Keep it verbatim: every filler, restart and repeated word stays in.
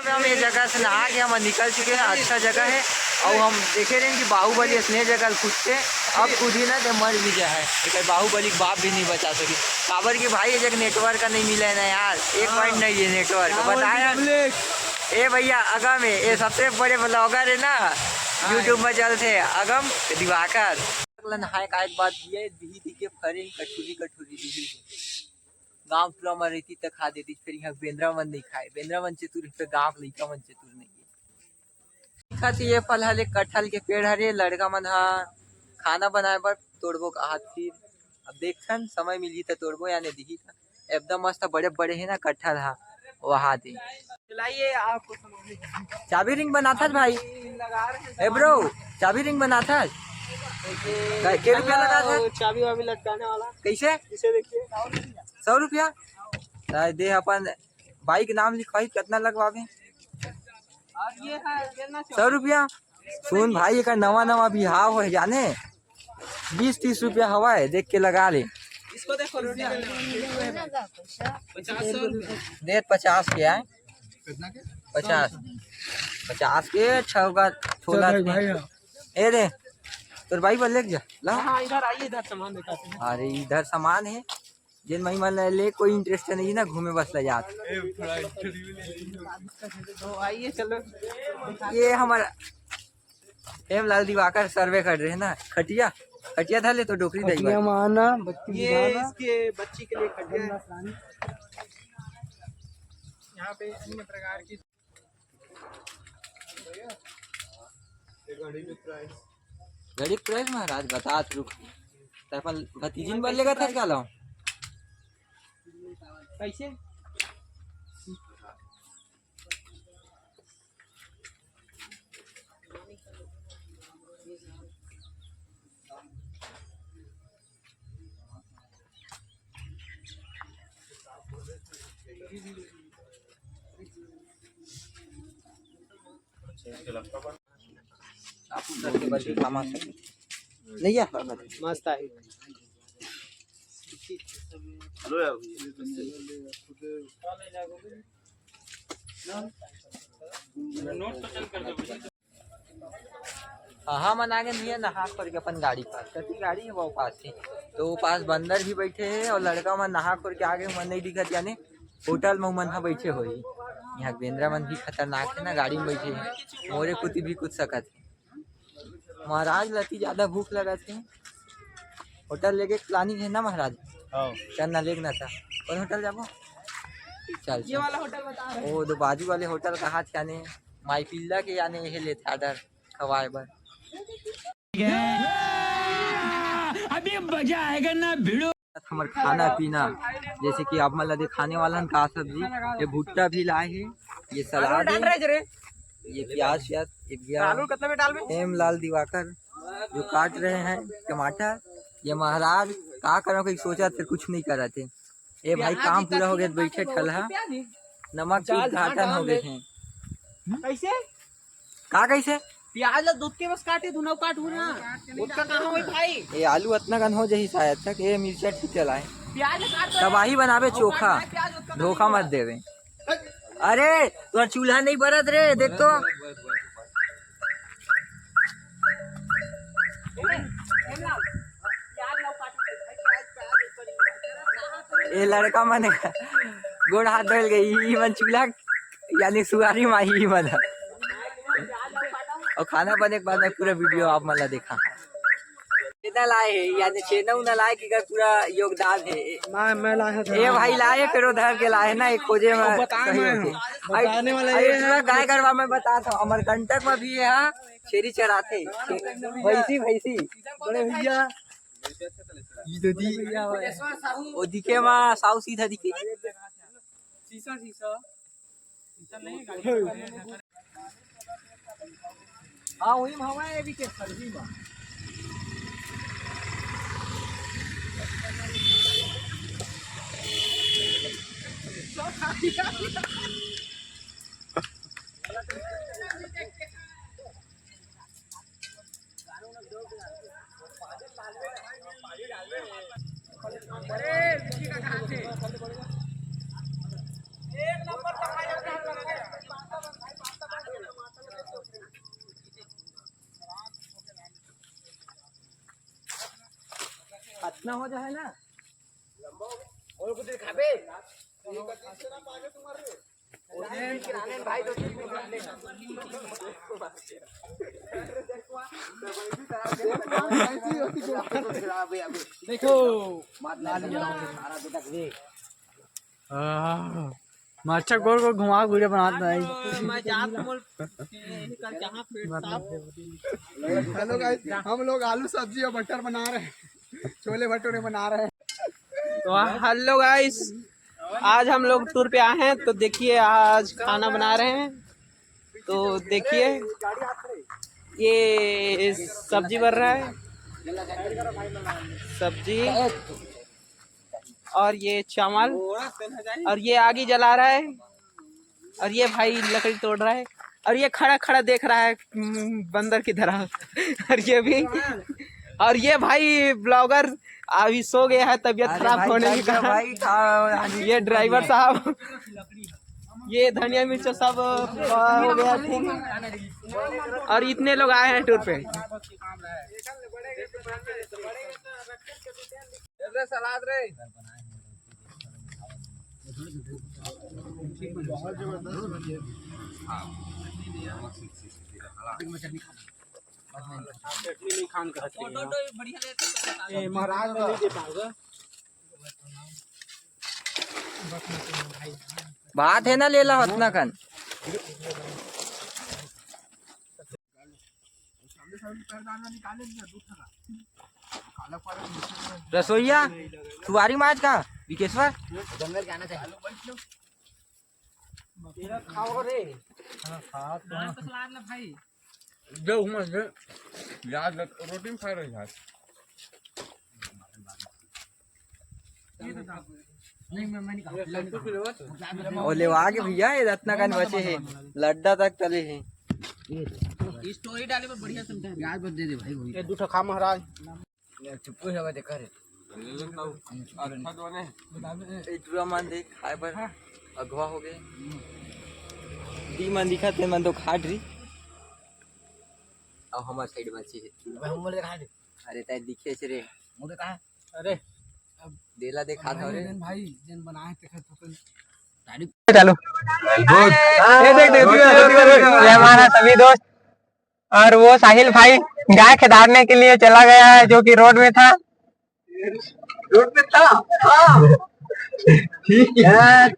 हम ये जगह से नहा के हम निकल चुके हैं, अच्छा जगह है। और हम देखे रहे कि बाहुबली असने जगह ल कूदथे, अब कूदी ना ते मर भी जाए, एकर बाहुबली के बाप भी नहीं बचा सके। काबर कि भाई ये जगह नेटवर्क का नहीं मिला है ना यार, एक पॉइंट नहीं है नेटवर्क, बताया। ए भैया, अगम है, ये सबसे बड़े ब्लॉगर है ना, यूट्यूब में चलते हैं, अगम दिवाकर। नहाए का एक बात ये दिही दिही के फरिंग कठुरी कठुरी दिही। गांव टूरा म रहितिस त खा देतिस, फेर इहां बेंदरा मन नइ खाय, बेंदरा मन चतुर हे त गांव के लइका मन चतुर नइ हे। दिखत हे ये फल हले कटहल के पेड़ हरे, लड़का मन ह खाना बनाए बर तोड़बो काहत फिर। अब देखथन समय मिलही त तोड़बो या नइ दिही त। एकदम मस्त बड़े बड़े हे ना कटहल ह, वहा दे। चलाइए, आपको समझ में। चाबी रिंग बनाथस भाई। लगा रहे हैं ए ब्रो, चाबी रिंग बनाथस? के रुपया लगाथस? चाबी वाबी लटकाने वाला। कैसे? इसे देखिए। सौ रुपया। त दे अपन बाइक नाम लिखवाई, कितना लगवावे? और ये है, ये ना सौ रुपया। सुन भाई, एकर नवा नवा बिहाव होय जाने, बीस तीस रुपया हवय, देख के लगा ले। इसको देखो, रोटी बेलना। पचास, सौ रुपया। दे पचास के आय। कितना के? पचास। पचास के छव का छोला। ए रे, तोर बाई बर लेके जा ला। हाँ, इधर आइए, इधर सामान दिखाते हैं। अरे, इधर सामान है, जेन मई मन ले कोई इंटरेस्ट नहीं ना, घूमे बस ले जात। तो आइए, चलो। ये हमारा हेमलाल दिवाकर सर्वे कर रहे हैं ना। खटिया, खटिया धर ले तो डोकरी दई खटिया बार। माना, बत्ती ये बिछाना। इसके बच्ची के लिए खटिया है। यहाँ पे अन्य प्रकार की घड़ी प्राइस महाराज बतात रुक। त अपन भतीजिन बर लेगा था क्या लाओ? कैसे? आप उधर के बस काम आ सके। नहीं है? मस्त आहे। हाँ, हमन आगे भैया नहा खोर के अपन गाड़ी पास, कति गाड़ी है वो पास है, तो वो पास बंदर भी बैठे हैं और लड़का मन नहा खोर के आगे मन नहीं दिखत, यानी होटल में मन ह बैठे होही। यहाँ बेंदरा मन भी खतरनाक है ना, गाड़ी में बैठे हैं, मोरे कुती भी कुछ सकत है। महाराज लती ज्यादा भूख लगत हे, होटल लेके प्लानिंग है ना महाराज? हाँ। चल ना, लेग ना था। कौन होटल जाबो? चल, ये चल। वाला होटल बता रहे हैं। ओ, दो बाजू वाले होटल कहा थे, यानी माई पिल्ला के, यानी ये लेते ऑर्डर खवाए बर। अभी मजा आएगा ना भिड़ो। हमर खाना पीना, जैसे कि आप मन ला दिखाने वाला हन का सब्जी, ये भुट्टा भी लाए हे, ये सलाद हे, ये प्याज व्याज, ये भैया आलू कितना में डालबे? हेमलाल दिवाकर जो काट रहे हैं टमाटर, ये महाराज का करो, कहीं सोचा फिर कुछ नहीं करत हे। ए भाई, काम पूरा हो गया, बैठे ठलहा, नमक के उद्घाटन हो गए हैं। कैसे? का कैसे? प्याज ला दूध के बस काटे, धुनाव काट हो ना। उसका कहाँ होई भाई? ये आलू अतना कन हो जाही शायद तक, ये मिर्चा ठीक चलाए। प्याज ला काट दो। तबाही बनावे और चोखा, काट दे, प्याज उसका धोखा मत देवे। अरे, तोर चूल्हा नहीं बरत रे, देख तो। ये लड़का मन गोड़ हाथ धोल गए, ई मन चूल्हा यानी सुआरी माही मन ह। और खाना बने के बाद में पूरा वीडियो आप मन ला देखा। छेना लाए हे, यानी छेना उना लाए के एकर पूरा योगदान हे। मैं, मैं लाए हे। ए भाई लाए, फिर उधर के लाए ना, एक खोजे में बताए सही मैं होथे। बताने वाला अरे ये पूरा है। गाय गरवा में बता था, अमरकंटक में भी है, हाँ, छेरी चराथे, भैंसी, भैंसी। बड़े भैया। ये तो दी। वो दिखे मा साउ सीधा दिखे। शीशा, शीशा। शीशा नहीं है, गाड़ी का। हाँ, वही में हवा है, अभी के सर्दी में। ना हो जाए ना। और कुछ दिखाबे। देखो। आह, मच्छर गोल गोल घुमा के वीडियो बनात नहीं। मैं जात मोल कल जहाँ पेट साफ। हेलो गाइस, हम लोग आलू सब्जी और बटर बना रहे हैं, छोले भटूरे बना रहे हैं। तो हेलो गाइस, आज हम लोग टूर पे आए हैं, तो देखिए आज खाना बना रहे हैं। तो देखिए, ये सब्जी बन रहा है, सब्जी, और ये चावल, और ये आगी जला रहा है, और ये भाई लकड़ी तोड़ रहा है, और ये खड़ा खड़ा देख रहा है, हम्म, बंदर की तरह। और ये भी, और ये भाई ब्लॉगर अभी सो गया है तबियत खराब होने के कारण। ये ड्राइवर साहब, ये धनिया मिर्चा सब, अ, हो गया ठीक। और इतने लोग आए हैं टूर पे। सलाद रे। महाराज में नहीं दे पाऊंगा। बात है ना, लेला होत ना कन। रसोईया, तुआरी माज का, विकेशवर? जंगल जाना चाहिए। तेरा खाओ रे। हाँ, खा तो। नान तो सलाद ला भाई। दे, उमस दे। यार, रोटी में खा रहे यार। नहीं, मैं, मैं नहीं खाऊँ। ओ, लेवा के भैया, ये रत्ना कान बचे हे, लड्डा तक तले हे। स्टोरी डाले में बढ़िया समझा। प्याज बस दे दे भाई, वही। ये दू ठो खा महाराज। ये चुप्पू लगा दे करे। अच्छा दोने। ए, टूरा मान दे, खाए बर अगवा हो गए। दी मन दिखा, ते मन तो खाट रही। अब हमार साइड बची है। भाई, हम बोले खा दे। अरे, तय दिखे से रे। मुझे कहा? अरे, अब देला देखा था रे। भाई, जन बनाए ते खा तो चलो। ये देख, देख, देख, देख, देख, ये हमारा सभी दोस्त और वो साहिल भाई गाय खेदारने के लिए चला गया है, जो कि रोड में था। रोड पे था? हाँ। ठीक है।